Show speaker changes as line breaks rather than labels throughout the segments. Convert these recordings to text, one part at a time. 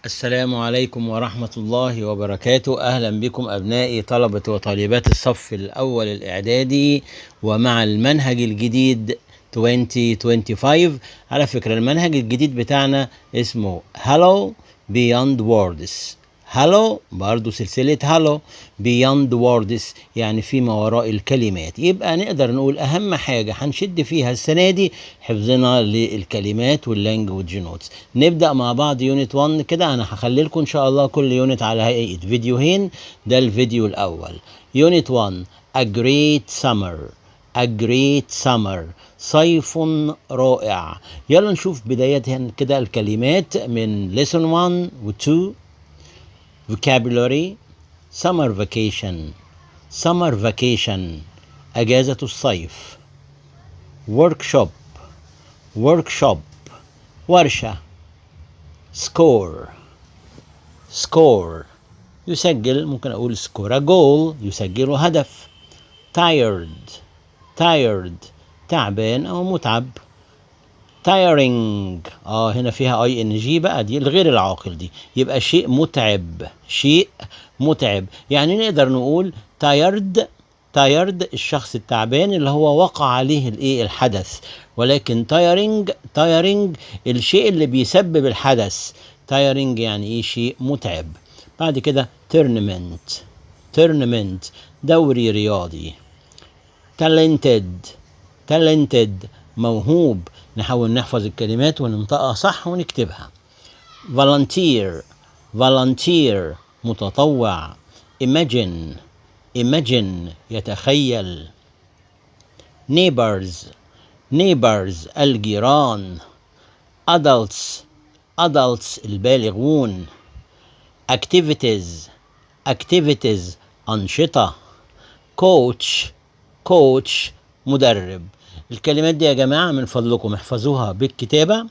السلام عليكم ورحمة الله وبركاته. أهلا بكم أبنائي طلبة وطالبات الصف الأول الإعدادي، ومع المنهج الجديد 2025. على فكرة المنهج الجديد بتاعنا اسمه Hello Beyond Words. Hello برضو سلسلة Hello Beyond Words، يعني فيما وراء الكلمات. يبقى نقدر نقول أهم حاجة هنشد فيها السنة دي حفظنا للكلمات وال language notes. نبدأ مع بعض unit 1 كده. أنا هخلي لكم إن شاء الله كل unit على هيئة فيديوهين. ده الفيديو الأول، unit 1، A Great Summer. A Great Summer، صيف رائع. يلا نشوف بداية كده الكلمات من lesson 1 و 2. vocabulary: summer vacation، summer vacation، أجازة الصيف. workshop، workshop، ورشة. score، score، يسجل، ممكن أقول score a goal، يسجل هدف. tired، tired، تعبان أو متعب. tiring، هنا فيها ing بقى، دي الغير العاقل دي، يبقى شيء متعب، شيء متعب. يعني نقدر نقول tired، tired الشخص التعبان اللي هو وقع عليه الايه؟ الحدث. ولكن tiring، tiring الشيء اللي بيسبب الحدث. tiring يعني ايه؟ شيء متعب. بعد كده tournament، tournament، دوري رياضي. talented، talented، موهوب. نحاول نحفظ الكلمات وننطقها صح ونكتبها. volunteer، volunteer، متطوع. imagine، imagine، يتخيل. neighbors، neighbors، الجيران. adults، adults، البالغون. activities، activities، أنشطة. coach، coach، مدرب. الكلمات دي يا جماعة من فضلكم احفظوها بالكتابة،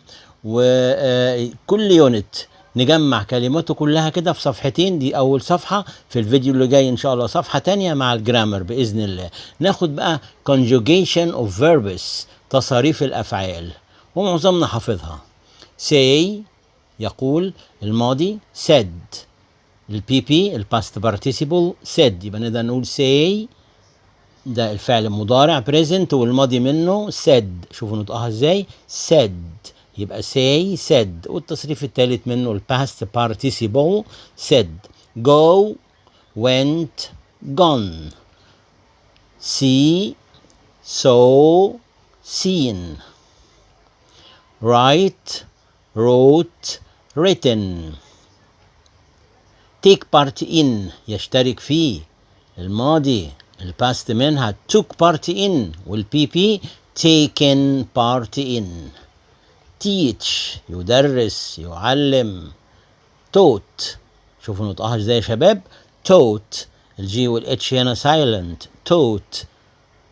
وكل unit نجمع كلماته كلها كده في صفحتين. دي أول صفحة. في الفيديو اللي جاي إن شاء الله صفحة تانية مع ال grammar بإذن الله. ناخد بقى conjugation of verbs، تصاريف الأفعال، ومعظمنا حافظها. say يقول، الماضي said، ال pp ال past participle said. يبقى نقدر نقول say ده الفعل المضارع present، والماضي منه said. شوفوا نطقها ازاي، said. يبقى say، said، والتصريف الثالث منه ال past participle said. go، went، gone. see، saw، seen. write، wrote، written. take part in يشترك فيه، الماضي ال past منها took part in، وال pp taken part in. teach يدرس، يعلم. taught، شوفوا نطقها ازاي يا شباب، taught، ال g وال h هنا silent، taught،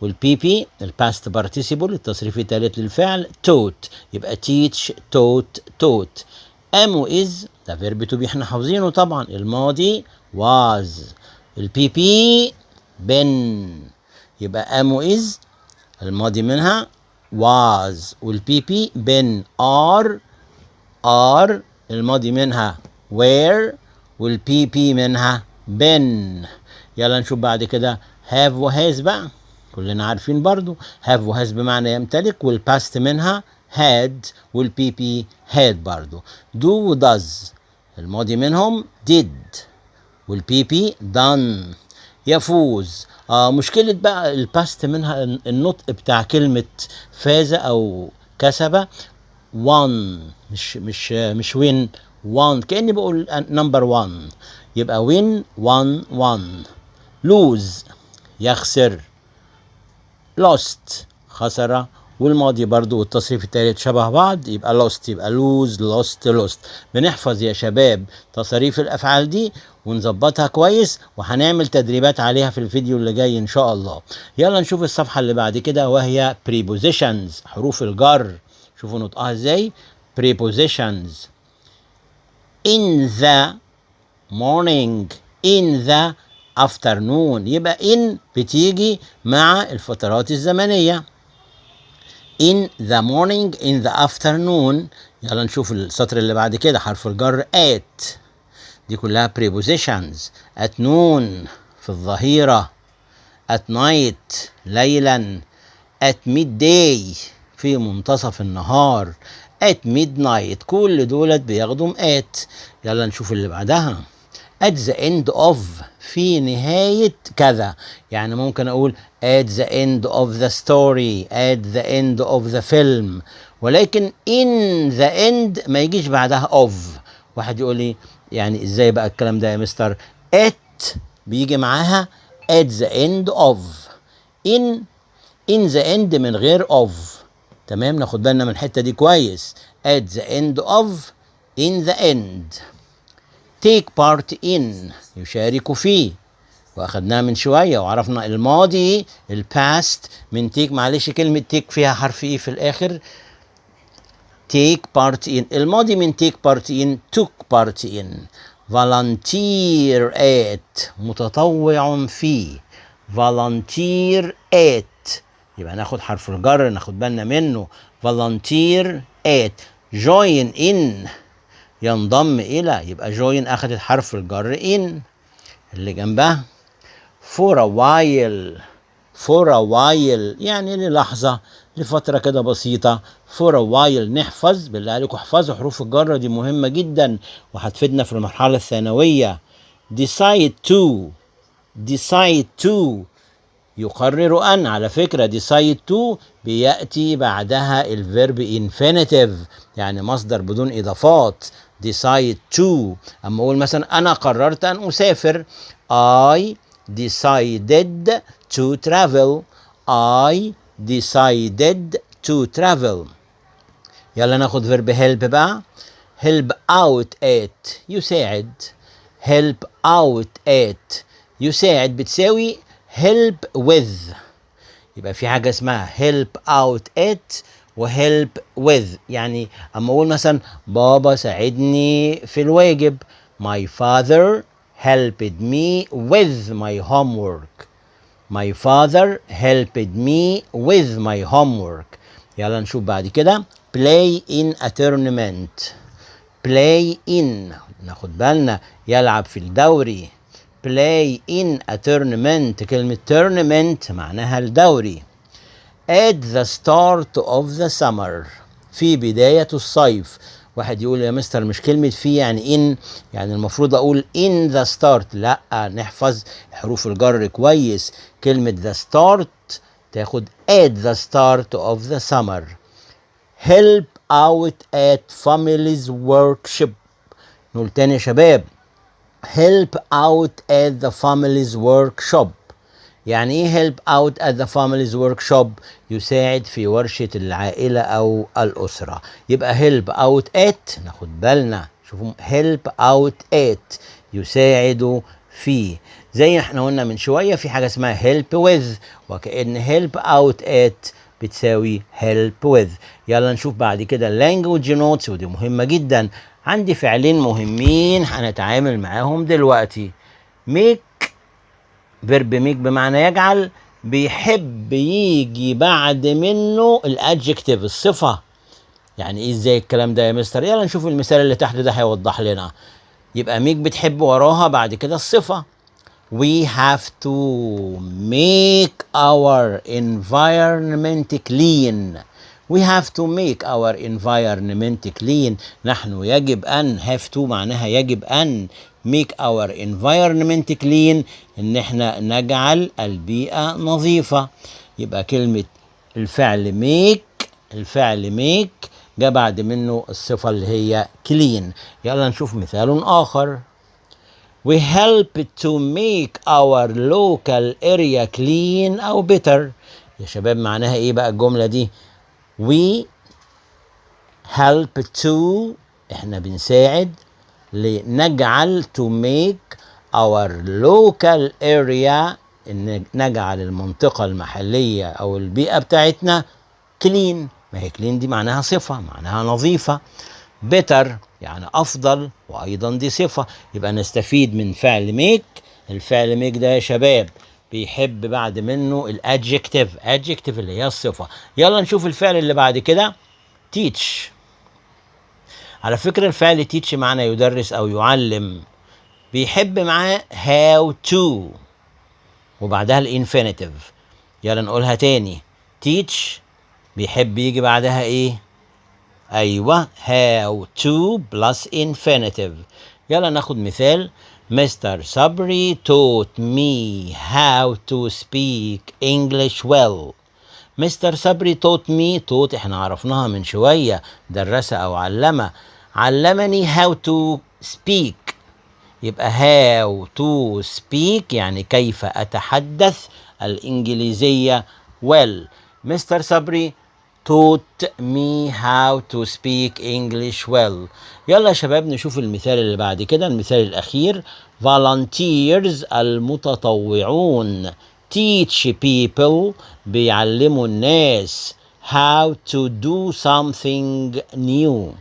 وال pp ال past participle التصريف الثالث للفعل taught. يبقى teach، taught، taught. am و is ده verb to be، احنا حافظينه طبعا. الماضي was، ال pp been. يبقى am و is الماضي منها was وال pp been. are، are الماضي منها were وال pp منها been. يلا نشوف بعد كده have و has بقى، كلنا عارفين برضو have و has بمعنى يمتلك، وال past منها had وال pp had برضو. do و does الماضي منهم did وال pp done. يفوز، مشكلة بقى ال past منها النطق بتاع كلمة فاز أو كسب، won، مش win، won، كأني بقول number 1. يبقى win، won، won. lose يخسر، lost خسر، والماضي برضو والتصريف الثالث شبه بعض، يبقى lost. يبقى lose، lost، lost. بنحفظ يا شباب تصاريف الافعال دي ونظبطها كويس، وهنعمل تدريبات عليها في الفيديو اللي جاي ان شاء الله. يلا نشوف الصفحة اللي بعد كده وهي prepositions، حروف الجر. شوفوا نطقها ازاي، prepositions. in the morning، in the afternoon. يبقى in بتيجي مع الفترات الزمنية، in the morning، in the afternoon. يلا نشوف السطر اللي بعد كده. حرف الجر at، دي كلها prepositions. at noon في الظهيرة، at night ليلا، at midday في منتصف النهار، at midnight، كل دولت بياخدوا at. يلا نشوف اللي بعدها. at the end of في نهاية كذا، يعني ممكن أقول at the end of the story، at the end of the film، ولكن in the end ما يجيش بعدها of. واحد يقول لي يعني ازاي بقى الكلام ده يا مستر؟ at بيجي معاها at the end of، in the end من غير of. تمام، ناخد بالنا من الحتة دي كويس. at the end of، in the end. take part in يشارك فيه، واخدناها من شوية وعرفنا الماضي ال past من take. معلش كلمة take فيها حرف e في الآخر. take part in، الماضي من take part in took part in. volunteer at متطوع فيه، volunteer at يبقى ناخد حرف الجر ناخد بالنا منه، volunteer at. join in ينضم إلى، يبقى join أخدت حرف الجر in اللي جنبها. for a while، for a while يعني للحظة، لفترة كده بسيطة. for a while نحفظ، بالله عليكم احفظوا حروف الجر دي مهمة جدا وهتفيدنا في المرحلة الثانوية. decide to، decide to يقرر أن. على فكرة decide to بيأتي بعدها ال verb infinitive، يعني مصدر بدون إضافات. decide to، أما أقول مثلا أنا قررت أن أسافر، I decided to travel، I decided to travel. يلا ناخد verb help بقى. help out at يساعد، help out at يساعد بتساوي help with، يبقى في حاجة اسمها help out at و help with. يعني أما أقول مثلا بابا ساعدني في الواجب، my father helped me with my homework، my father helped me with my homework. يلا نشوف بعد كده play in a tournament. play in ناخد بالنا يلعب في الدوري. play in a tournament، كلمة tournament معناها الدوري. at the start of the summer في بداية الصيف. واحد يقول يا مستر مش كلمة في يعني in، يعني المفروض أقول in the start. لا، نحفظ حروف الجر كويس. كلمة the start تاخد at the start of the summer. help out at family's workshop. نقول تاني يا شباب، help out at the family's workshop. يعني ايه help out at the family's workshop؟ يساعد في ورشة العائلة أو الأسرة. يبقى help out at، ناخد بالنا، شوفوا help out at يساعد في، زي احنا قلنا من شوية في حاجة اسمها help with، وكأن help out at بتساوي help with. يلا نشوف بعد كده language notes، ودي مهمة جدا. عندي فعلين مهمين هنتعامل معاهم دلوقتي. make، verb make بمعنى يجعل، بيحب يجي بعد منه ال adjective الصفة. يعني ايه ازاي الكلام ده يا مستر؟ يلا نشوف المثال اللي تحت ده هيوضح لنا. يبقى make بتحب وراها بعد كده الصفة. we have to make our environment clean، we have to make our environment clean. نحن يجب أن، have to معناها يجب أن، make our environment clean إن احنا نجعل البيئة نظيفة. يبقى كلمة الفعل make، الفعل make جاء بعد منه الصفة اللي هي clean. يلا نشوف مثال آخر. we help to make our local area clean أو better. يا شباب معناها إيه بقى الجملة دي؟ we help to، إحنا بنساعد لنجعل، to make our local area، إن نجعل المنطقة المحلية أو البيئة بتاعتنا clean. ما هي clean دي معناها صفة، معناها نظيفة. better يعني أفضل، وأيضا دي صفة. يبقى نستفيد من فعل make. الفعل make ده يا شباب بيحب بعد منه ال adjective، adjective اللي هي الصفة. يلا نشوف الفعل اللي بعد كده، teach. على فكرة الفعل teach معنى يدرس أو يعلم، بيحب معاه how to وبعدها ال infinitive. يلا نقولها تاني، teach بيحب يجي بعدها ايه؟ ايوه how to plus infinitive. يلا ناخد مثال. مستر صبري taught me how to speak English well. مستر صبري taught me، taught احنا عرفناها من شوية، درس او علم، علمني how to speak، يبقى how to speak يعني كيف أتحدث الإنجليزية well. مستر صبري taught me how to speak English well. يلا يا شباب نشوف المثال اللي بعد كده، المثال الأخير. volunteers المتطوعون teach people بيعلموا الناس how to do something new.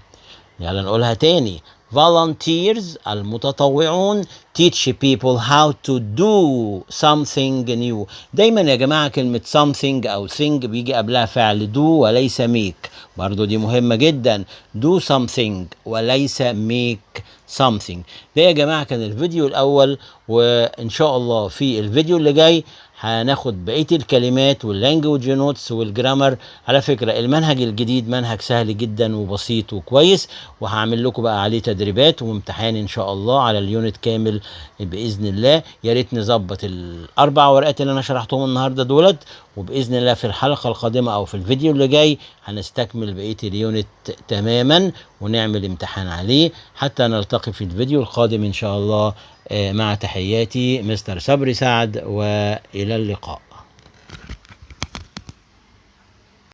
يلا نقولها تاني، volunteers المتطوعون teach people how to do something new. دايما يا جماعة كلمة something أو thing بيجي قبلها فعل do وليس make، برضو دي مهمة جدا، do something وليس make something. ده يا جماعة كان الفيديو الأول، وإن شاء الله في الفيديو اللي جاي هناخد بقية الكلمات وال language notes وال grammar. على فكرة المنهج الجديد منهج سهل جدا وبسيط وكويس، وهعمل لكم بقى عليه تدريبات وامتحان ان شاء الله على ال unit كامل باذن الله. يا ريت نظبط الاربع ورقات اللي انا شرحتهم النهارده دولت، وباذن الله في الحلقة القادمة او في الفيديو اللي جاي هنستكمل بقية ال unit تماما ونعمل امتحان عليه. حتى نلتقي في الفيديو القادم ان شاء الله، مع تحياتي مستر صبري سعد، والى اللقاء.